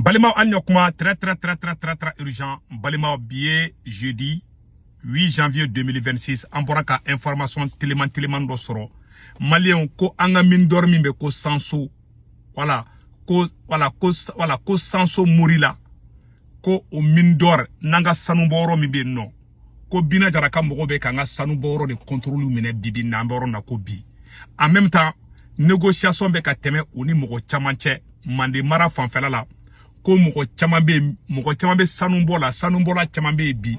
Balimaw, an ɲɔ kuma très très très très très très urgent. Balimaw, bi ye jeudi 8 janvier 2026. An bɔra ka information teliman teliman dɔ sɔrɔ, maliyɛnw, ko an ka mine d'or min bɛ ko Sanso, voilà, ko voilà, ko voilà, ko Sanso Morila, ko o mine d'or n'an ka sanubɔyɔrɔ min bɛ yen nɔ, ko Bina Jara ka mɔgɔw bɛ k'an ka sanubɔyɔrɔ de contrôle minɛ bibi na, an bɛ yɔrɔ na ko bi. En même temps, négociation bɛ ka tɛmɛ u ni mɔgɔ caman cɛ Mande mara fanfɛla la, ko mɔgɔ caman bɛ yen, mɔgɔ caman bɛ sanubɔ la, sanubɔla caman bɛ yen bi,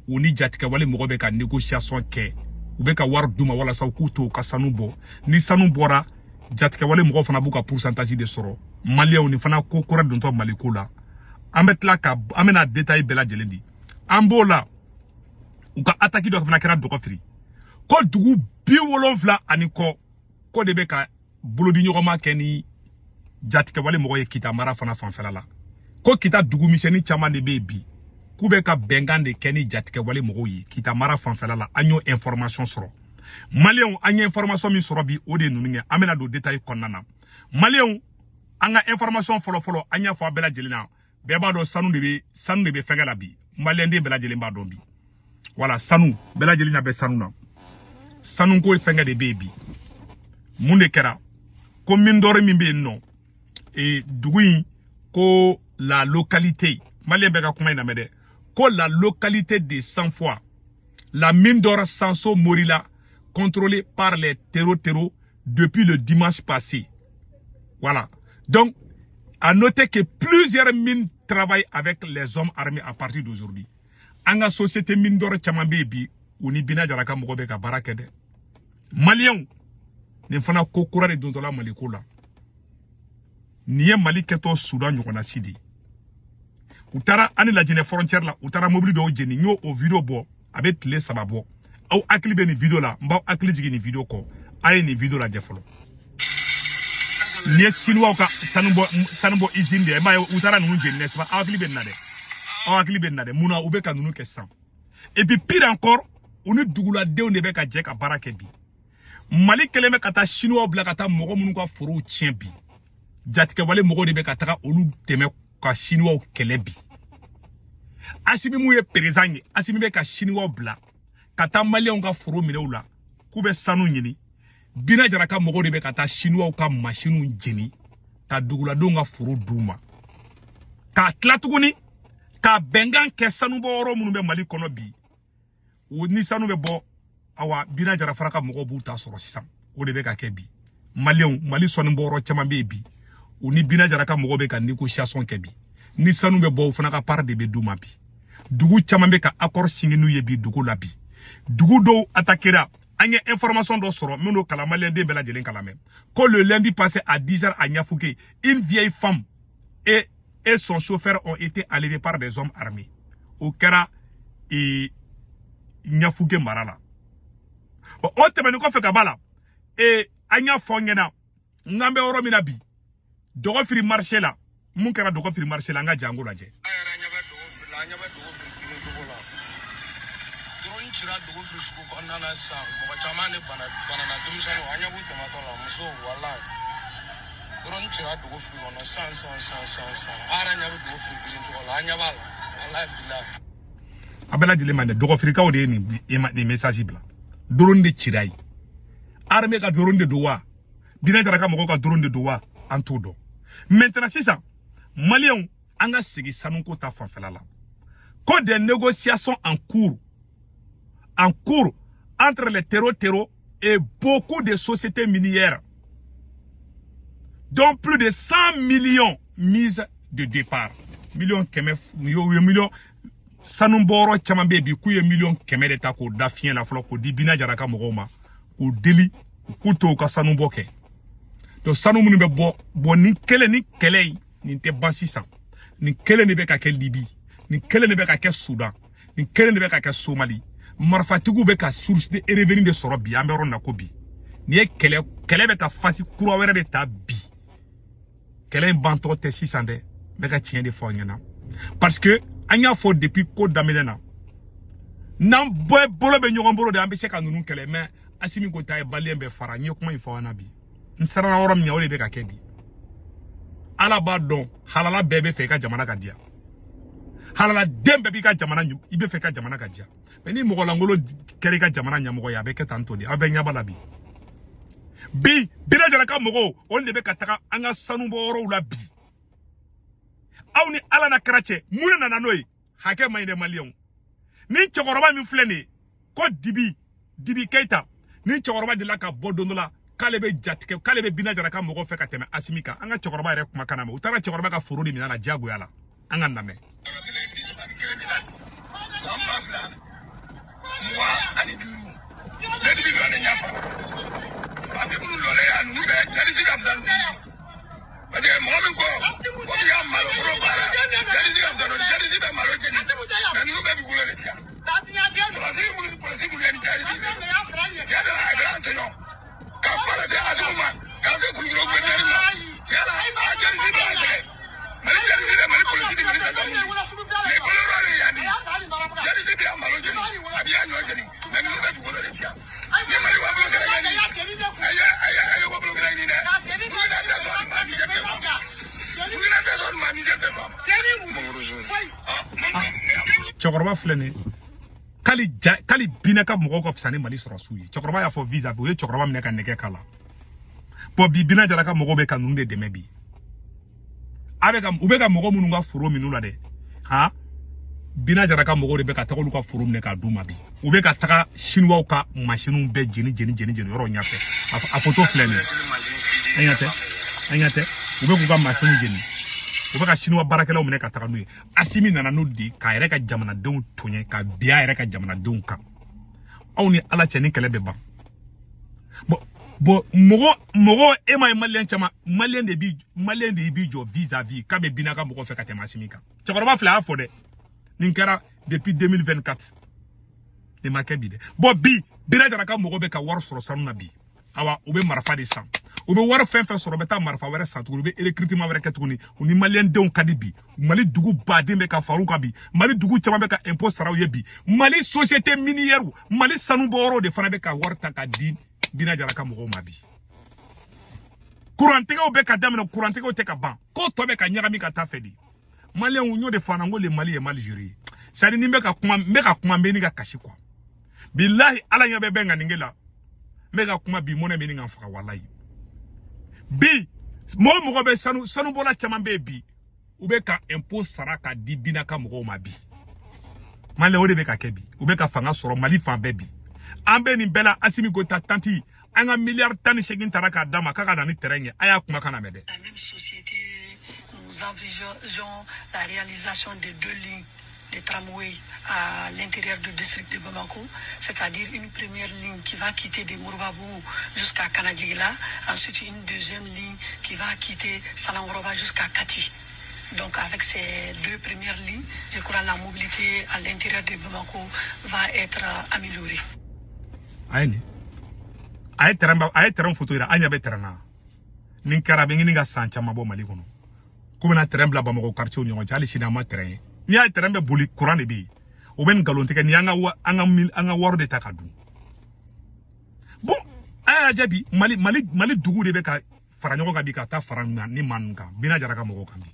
u ni jatigɛwale mɔgɔ bɛ ka négociation kɛ, u bɛ ka wari d'u ma walasa u k'u to u ka sanu bɔ. Ni sanu bɔra, jatigɛwale mɔgɔw fana b'u ka pourcentage de sɔrɔ. Maliyɛnw, nin fana ko kura dontɔ Maliko la, an bɛ tila ka an bɛna détail bɛɛ lajɛlen di. An b'o la, u ka attaque dɔ fana kɛra Dɔgɔfiri, ko dugu 70 ani kɔ ko de bɛ ka bolodi ɲɔgɔnma kɛ ni jatigɛwale mɔgɔ ye Kita mara fana fanfɛla la, ko Kita dugumisɛnnin caman de bɛ yen bi, k'u bɛ ka bɛnkan de kɛ ni jatigɛwale mɔgɔw ye Kita mara fanfɛla la. An y'o information sɔrɔ, maliyɛnw. An ye information min sɔrɔ bi, o de ye ninnu ye. An bɛna don détail kɔnɔna na. Maliyɛnw, an ka information fɔlɔ fɔlɔ, an y'a fɔ a bɛɛ lajɛlen na, bɛɛ b'a dɔn sanu de bɛ fɛnkɛ la bi. Maliyɛnden bɛɛ lajɛlen b'a dɔn bi, wala sanu bɛɛ lajɛlen ɲɛ bɛ sanu na, sanuko fɛnkɛ de bɛ yen bi. Mun de kɛra? Ko mine d'or min bɛ yen nɔ, dugu in ko la localité, maliyɛn bɛɛ ka kuma in lamɛn dɛ, ko la localité de Sanfoy, la mine d'or Sanso Morila, contrôlée par les terros depuis le dimanche passé. Voilà. Donc, à noter que plusieurs mines travaillent avec les hommes armés à partir d'aujourd'hui. An ka société mine d'or caman bɛ yen bi, u ni Bina Jara ka mɔgɔ bɛ ka baara kɛ dɛ. Maliyɛnw, nin fana ko kura de dontɔla Maliko la. Nin ye Mali kɛtɔ Sudan ɲɔgɔnna si de ye. U taara ani Lajinɛ frontière la, u taara mobili dɔw jeni. N y'o o vidéo bɔ, a bɛ tile 3 bɔ. Aw hakili bɛ nin vidéo la, n b'aw hakili jigin nin vidéo kɔ. A ye nin vidéo lajɛ fɔlɔ. Nin ye Chinois ka sanubɔ usine de ye. I m'a ye, u taara ninnu jeni, n'est-ce pas? Aw hakili bɛ nin na dɛ, aw hakili bɛ nin na dɛ. Mun na u bɛ ka ninnu kɛ sisan? Et puis, pire encore, u ni duguladenw de bɛ ka jɛ ka baara kɛ bi. Mali kɛlen bɛ ka taa Chinois bila ka taa mɔgɔ minnu ka forow tiɲɛ bi, jatigɛwale mɔgɔw de bɛ ka taga olu dɛmɛ ka Chinois kɛlɛ bi. Asimi mun ye président ye, Asimi bɛ ka Chinois bila ka taa maliyɛnw ka foro minɛ u la k'u bɛ sanu ɲini. Bina Jara ka mɔgɔw de bɛ ka taa Chinois ka masiniw jeni ka duguladenw ka foro d'u ma, k'a tila tuguni ka bɛnkan kɛ sanubɔyɔrɔ minnu bɛ Mali kɔnɔ bi, o ni sanu bɛ bɔ, awa, Bina Jara fana ka mɔgɔw b'u ta sɔrɔ sisan. O de bɛ ka kɛ bi. Maliyɛnw, Mali sɔnni bɔyɔrɔ caman bɛ yen bi, u ni Bina Jara ka mɔgɔw bɛ ka négociation kɛ bi. Ni sanu bɛ bɔ, u fana ka part de bɛ d'u ma bi. Dugu caman bɛ ka accord signé n'u ye bi dugu la bi. Dugu dɔw attaquera. An ye information dɔ sɔrɔ minnu kalan, maliyɛnden bɛɛ lajɛlen kalan mɛn, ko le lundi passé à 10 heures à Niafunké, une vieille femme et son chauffeur ont été enlevés par des hommes armés. O kɛra Niafunké mara la. Bon, o tɛmɛnen kɔfɛ ka b'a la, an y'a fɔ n ɲɛna n k'an bɛ yɔrɔ min na bi, Dɔgɔfiri marché la, mun kɛra Dɔgɔfiri marché la, an ka jango lajɛ. An yɛrɛ ɲɛ bɛ Dɔgɔfiri la, an ɲɛ bɛ Dɔgɔfiri girin cogo la. Drone cira Dɔgɔfiri sugu kɔnɔna na sisan, mɔgɔ caman de bana banana, denmisɛnninw, an ɲɛ b'u tɛmɛtɔ la, musow, walayi. Drone cira Dɔgɔfiri kɔnɔ sisan sisan sisan sisan sisan. An yɛrɛ ɲɛ bɛ Dɔgɔfiri girin cogo la, an ɲɛ b'a la, walayi bilayi. A bɛɛ lajɛlen ma dɛ, Dɔgɔfirikaw de ye nin message bila. Drone de cira yen. Armée ka drone de don wa, Bina Jara ka mɔgɔw ka drone de don wa, an t'o dɔn. Maintenant sisan, maliyɛnw, an ka segin sanuko ta fanfɛla la, ko des négociations en cours entre les terros et beaucoup de sociétés minières, dont plus de 100 millions mises de départ. 100 000 000, u ye miliyɔn sanubɔyɔrɔ caman bɛ yen bi, k'u ye 100 000 000 de ta k'o da fiɲɛ la fɔlɔ, k'o di Bina Jara ka mɔgɔw ma, k'o deli u k'u to u ka sanubɔ kɛ. Donc sanu minnu bɛ bɔ bɔn, nin kɛlɛ, ni kɛlɛ in nin tɛ ban sisan. Nin kelen de bɛ ka kɛ Libi, nin kelen de bɛ ka kɛ Sudan, nin kelen de bɛ ka kɛ Somali. Marifatigiw bɛ ka source de revenu de sɔrɔ bi. An bɛ yɔrɔ min na ko bi, nin ye kɛlɛ, kɛlɛ bɛ ka phase kura wɛrɛ de ta bi. Kɛlɛ in bantɔ tɛ sisan dɛ. N bɛ ka tiɲɛ de fɔ aw ɲɛna, parce que an y'a fɔ depuis ko daminɛ na, n'an bɛɛ bolo bɛ ɲɔgɔn bolo de, an bɛ se ka ninnu kɛlɛ. Mais Asimi Goïta ye maliyɛn bɛɛ fara. N ye kuma in fɔ aw ɲɛna bi, n siranna yɔrɔ min ɲɛ, o de bɛ ka kɛ bi. Ala b'a dɔn halala bɛɛ bɛ fɛ i ka jamana ka diya, halala den bɛɛ b'i ka jamana, i bɛ fɛ i ka jamana ka diya. Mais ni mɔgɔ lankolon kɛra i ka jamana ɲɛmɔgɔ ye, a bɛ kɛ tan tɔ de. Aw bɛɛ ɲɛ b'a la bi. Bi Bina Jara ka mɔgɔw, olu de bɛ ka taga an ka sanubɔyɔrɔw la bi. Aw ni Ala na kɛra cɛ, mun de nana n'o ye? Hakɛ man ɲi dɛ, maliyɛnw. Ni cɛkɔrɔba min filɛ nin ye ko Dibi Keyita, ni cɛkɔrɔba delila ka bɔ don dɔ la k'ale bɛ jatigɛ, k'ale bɛ Bina Jara ka mɔgɔw fɛ ka tɛmɛ Asimi kan. An ka cɛkɔrɔba yɛrɛ kumakan na mɛn. U taara cɛkɔrɔba ka foro de minɛ a la diyagoya la. An ka lamɛn. San 2025, ne Dibi lɔ ne ɲafa farafin minnu lɔlen yan, ninnu bɛɛ djihadiste ka fisa ninnu ye, parce que mɔgɔ min ko ko k'i ka malo foro baara, djihadiste ka fisa n'o ye. Djihadiste bɛ malo jeni, mais ninnu bɛɛ dugukolo de diya. Sɔrɔdasi minnu ni polisi minnu ye ni djihadiste de don. Tiɲɛ de la, a bɛ an tɔɲɔ ka kuma lase Asimu ma, k'a se Kulukoro gouverneur ma. Tiɲɛ la, a djihadiste bɛ an sɛgɛn. Mali djihadiste de, Mali polisi ni Mali gendarme ni nin bolo yɔrɔ de yan. Ni djihadiste bɛ yan malo jeni, a bɛ yan ɲɔ jeni, mais ninnu bɛ dugukolo de diya. Ni Mali wabolo kɛlɛ ɲini, a ye wabolo kɛlɛ ɲini dɛ. Burukina tɛ sɔn nin ma, Niger tɛ sɔn a ma. Burukina tɛ sɔn nin ma, Niger tɛ sɔn a ma. Cɛkɔrɔba filɛ nin ye, k'ale ja, k'ale Bina ka mɔgɔw ka fisa ni Mali sɔrɔsiw ye. Cɛkɔrɔba y'a fɔ vis-à-vis, u ye cɛkɔrɔba minɛ ka nɛgɛ k'a la. Bon, bi Bina Jara ka mɔgɔw bɛ ka ninnu de dɛmɛ bi. A bɛ ka, u bɛ ka mɔgɔ minnu ka foro minnu la dɛ, han, Bina Jara ka mɔgɔw de bɛ ka taga olu ka foro minɛ k'a d'u ma bi. U bɛ ka taga Siniwaw ka masiniw bɛɛ jeni jeni jeni jeni yɔrɔ ɲɛfɛ. A photo filɛ nin ye. An ɲɛ tɛ, an ɲɛ tɛ, u bɛ k'u ka masiniw jeni, u bɛ ka Siniwa baarakɛlaw minɛ ka taga n'u ye. Asimi nana n'o de ye k'a yɛrɛ ka jamanadenw tɔɲɛ, ka bin a yɛrɛ ka jamanadenw kan. Aw ni Ala cɛ, ni kɛlɛ bɛ ban. Bon, mɔgɔ mɔgɔ, e ma ye maliyɛn caman, maliyɛn de b'i jɔ vis-à-vis k'a bɛ Bina ka mɔgɔ fɛ ka tɛmɛ Asimi kan. Cɛkɔrɔba filɛ, a y'a fɔ dɛ, nin kɛra depuis 2024, nin ma kɛ bi dɛ. Bon, bi Bina Jara ka mɔgɔ bɛ ka wari sɔrɔ sanu na bi. Awa, u bɛ marifa de san, u bɛ wari fɛn fɛn sɔrɔ, u bɛ taa marifa wɛrɛ san tuguni, u bɛ recrutement wɛrɛ kɛ tuguni. U ni maliyɛn denw ka di bi. Mali dugu baden bɛ ka far'u kan bi. Mali dugu caman bɛ ka impôt sara u ye bi. Mali société minière, Mali sanubɔyɔrɔw de fana bɛ ka wari ta ka di Bina Jara ka mɔgɔw ma bi. Kurantigɛw bɛ ka daminɛ, kurantigɛw tɛ ka ban, ko tɔ bɛ ka ɲagami ka taa fɛ de. Maliyɛnw, n y'o de fɔ an na, n ko le Mali est mal géré. C'est à dire, ni n bɛ ka kuma, n bɛ ka kuma, n bɛ ni ka kasi quoi. Bilahi, Ala ɲɛ bɛ bɛn ka nin la. N bɛ ka kuma bi, mɔnɛ bɛ nin ka faga walayi. Bi mɔgɔ mɔgɔ bɛ sanu, sanubɔla caman bɛ yen bi, u bɛ ka impôt sara ka di Bina ka mɔgɔw ma bi. Maliyɛn, o de bɛ ka kɛ bi. U bɛ ka fanga sɔrɔ Mali fan bɛɛ bi. An bɛ nin bɛɛ la, Asimi Goyita tanti, an ka miliyari 18 taara k'a d'a ma k'a ka na ni terrain ye. A y'a kumakan lamɛn dɛ. La même société, nous envisageons la réalisation de deux lignes de tramway à l'intérieur du district de Bamako, c'est-à-dire une première ligne qui va quitter de Mourbabou jusqu'à Kanadjigila, ensuite une deuxième ligne qui va quitter Salangoroba jusqu'à Kati. Donc avec ces deux premières lignes, je crois la mobilité à l'intérieur de Bamako va être améliorée. A ye nin, a ye terrain ba, a ye terrain photo yira. An ɲɛ bɛ terrain na. Nin kɛra, a bɛ ɲini ka san caman bɔ Mali kɔnɔ k'u bɛna terrain bila Bamakɔ quartier ni ɲɔgɔn cɛ. Hali sini an ma terrain ye. N'i y'a ye terrain bɛ boli, courant de bɛ yen. U bɛ nkalon tigɛ ni an ka wa, an ka mil, an ka wari de ta ka dun. Bon, a y'a lajɛ bi, Mali dugu de bɛ ka fara ɲɔgɔn kan bi, ka taa fara ni maa ninnu kan, Bina Jara ka mɔgɔw kan bi.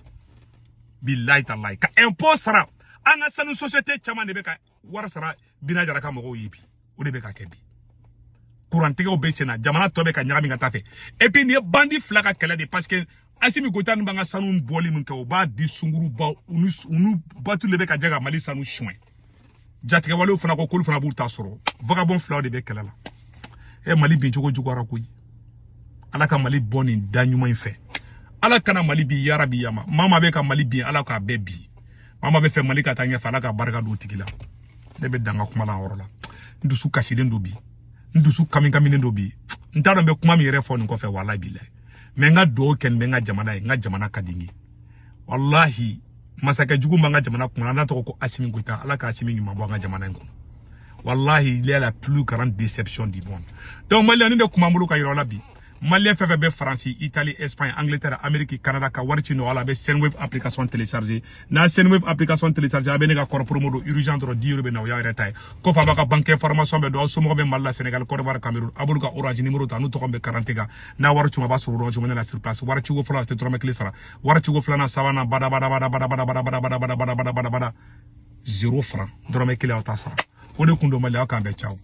Bilahi talahi, ka impôt sara. An ka sanu société caman de bɛ ka wari sara Bina Jara ka mɔgɔw ye bi. O de bɛ ka kɛ bi. Kurantigɛw bɛ sen na, jamana tɔ bɛ ka ɲagami ka taa fɛ. Et puis nin ye bandi fila ka kɛlɛ de, parce que Asimi Goyita ninnu b'an ka sanu bɔli min kɛ, u b'a di sunguruba, u ni batu de bɛ ka jɛ ka Mali sanu suɲɛ. Jatigɛwalew fana ko k'olu fana b'u ta sɔrɔ. Vagabond filaw de bɛ kɛlɛ la. E, Mali bin cogo juguyara koyi. Ala ka Mali bɔ nin da ɲuman in fɛ. Ala kana Mali bi yarabi yama. Maa maa bɛ ka Mali bin, Ala k'a bɛɛ bi. Maa maa bɛ fɛ Mali ka taa ɲɛfɛ, Ala ka barika don o tigi la. Ne bɛ dan ka kuma la yɔrɔ la. N dusu kasilen don bi, n dusu kami kaminen don bi. N t'a dɔn n bɛ kuma min yɛrɛ fɔ nin kɔfɛ, walahi bilahi. Mais n ka dugawu kɛ nin bɛ n ka jamana ye. N ka jamana ka di n ye walahi. Masakɛ jugu b'an ka jamana kunna, n'a tɔgɔ ko Asimi Goyita. Ala ka Asimi ɲuman bɔ an ka jamana in kɔnɔ. Wallahi, il est la plus grande déception du monde. Donc maliyɛn, ni de kuma b'an bolo ka yira aw la bi. Malien fɛn fɛn bɛ Faransi, Italie, Espagne, Angleterre, Amérique, Canada ka wari ci nɔgɔya la, a bɛ Sendwave application télécharger. N'a Sendwave application télécharger, a bɛ ne ka code promo don urgent dɔrɔn, 10 euros bɛ na, o y'a yɛrɛ ta ye. Kɔfɛ a b'a ka banque information bɛɛ don, aw somɔgɔw bɛ Mali la, Sénégal, Côte d'Ivoire, Cameroun, a b'olu ka Orange numéro ta, n'u tɔgɔ bɛ carte kan. N'a wari ci ma, a b'a sɔrɔ Orange Money la sur place. Wari ciko fɔlɔ, a tɛ dɔrɔmɛ kelen sara. Wari ciko filanan, sabanan, bada bada bada bada bada bada bada bada bada bada bada bada bada, 0 franc, dɔrɔmɛ kelen aw t'a sara. O de kun don Mali, aw k'an bɛn, ciao.